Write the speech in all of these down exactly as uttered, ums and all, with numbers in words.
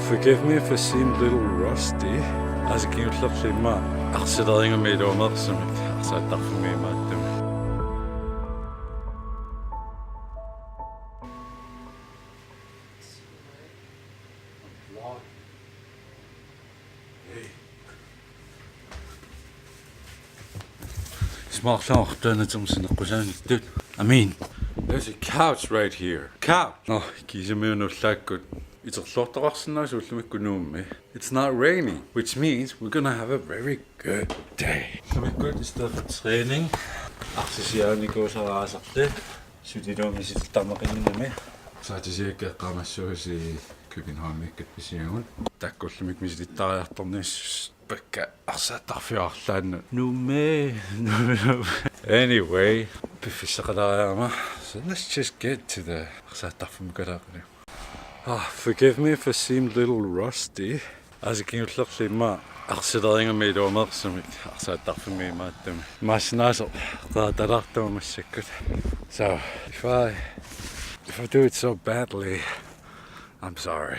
Forgive me if I seem a little rusty. Aasiit kingullermi immaqa arsalerigama iluameersumik arsaattarfimmi imaattumik. Ismaarlaartuanut sineqqusaanittut. I mean, there's a couch right here. Couch! Nå, kiisami ullaakkut iterluartoqarsinnaasut ullumikkut Nuummi. It's not raining, which means we're gonna have a very good day. Ullumikkut i stedet for træning. Arsaq siaanikuusaraasarli. Sutiluunniit misilittagaqqinnginnami. Saatisiakka eqqaamassuusi Københavnikkut pisiagut. Taakku ullumikkut misilittariartornissappakka arsaattarfiuarlaannut. Nuummi. Anyway, piffissaqalaariarama. So let's just get to the arsaattarfimmut kalaaqqani. Ah, forgive me if I seem a little rusty. Aasiit kingullermi immaqa arsalerigama iluameersumik arsaattarfimmi imaattumik. Imaassinnaavoq qeratalaartugut massakkut. So, if I, if I do it so badly, I'm sorry.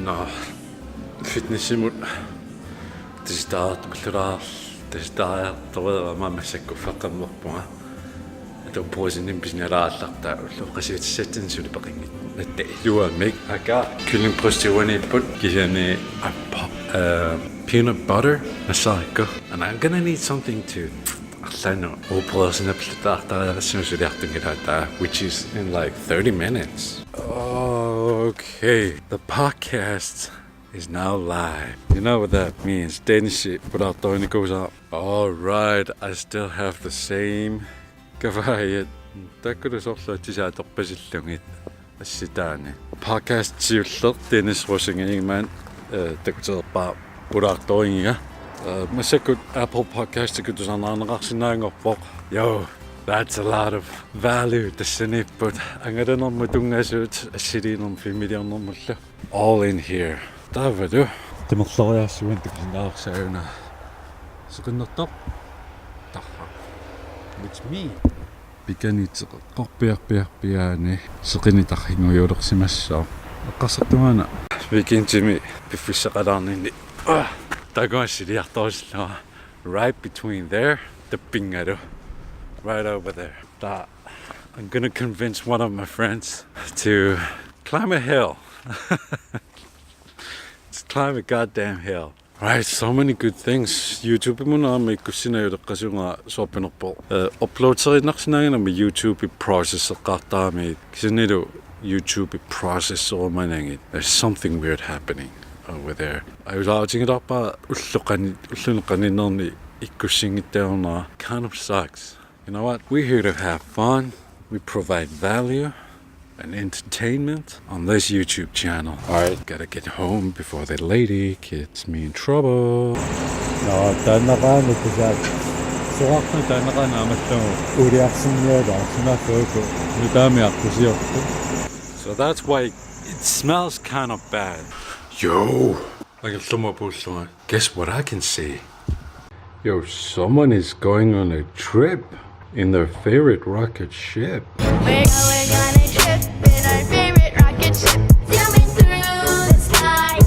Nå, fitnessimut testaareertoqallaar-, testaareertoqalerama massakkut uffeqqammerpunga. Atu puusinnim pisinalaarallartaa ulloqeqqasiutissatsinnik suli peqinngitsoq. Natta iluamik aka kyllingebrystit uaniipput kisianni appa, eh, peanut butter nassaarikku. And I'm gonna need something to arlaannut uuppuersinapillutaartariaqassasoq suliartunngilaartaa, which is in like thirty minutes. Okay, the podcast is now live. You know what that means. Danish pulaartorinikuusaa. All right, I still have the same kavaajat. Takkulu soorlu atisat atorpasillugit assitaani. Podcast siulleq Dennis Rosing Ingemann, eh, takkutereerpaa pulaartorigiga. Eh, massakkut Apple Podcastikut tusarnaarneqarsinnaanngorpoq. Yo, that's a lot of value tassaniipput. Angalanermut tunngasuut assiliinermut filmiliornermullu. All in here. Taavalu. Timerloriarsuan takusinnaavarsi una. Seqinertoq. Tarra. It's me. Pikaniteqarpiarpiarpiaani seqineq tarringujuulersimassaaq. Eqqarsartungaana. Weekendimi piffissaqalaarninni. Ah, takuassiliartorusillunga. Right between there, the pingalo. Right over there. Ta-, I'm gonna convince one of my friends to climb a hill. Just climb a goddamn hill. Right, so many good things. YouTube-imut aamma ikkussinnaajuleqqasunga soorpinerpoq. Eh, uploaderiinnarsinnaanngilanga YouTube processeqqaartarami. Kisiannilu YouTube processerumanagit. There's something weird happening over there. Ajuusaarutigilaarpara ulloq qani-, ulluni qaninnerni ikkussinngitsoornera. Kind of sucks. You know what? We're here to have fun. We provide value and entertainment on this YouTube channel. All right, gotta get home before the lady gets me in trouble. Nå, taannaqaani kusaat. Soraarna taannaqaani aamma allagu uuliarsinnialaarsimaffiuku nutaami aqqusiortoq. So that's why it smells kind of bad. Yo. Angerlarlunga puullunga. Guess what I can see? Yo, someone is going on a trip in their favorite rocket ship. We're going on a trip in our favorite rocket ship. Zooming through the sky,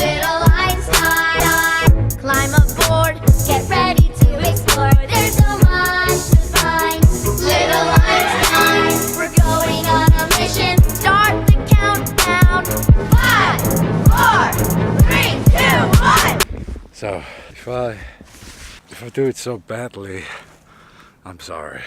little lights start on. Climb aboard, get ready to explore. There's so much to find. Little lights start. We're going on a mission. Start the countdown. Five, four, three, two, one. So if I if I do it so badly, I'm sorry.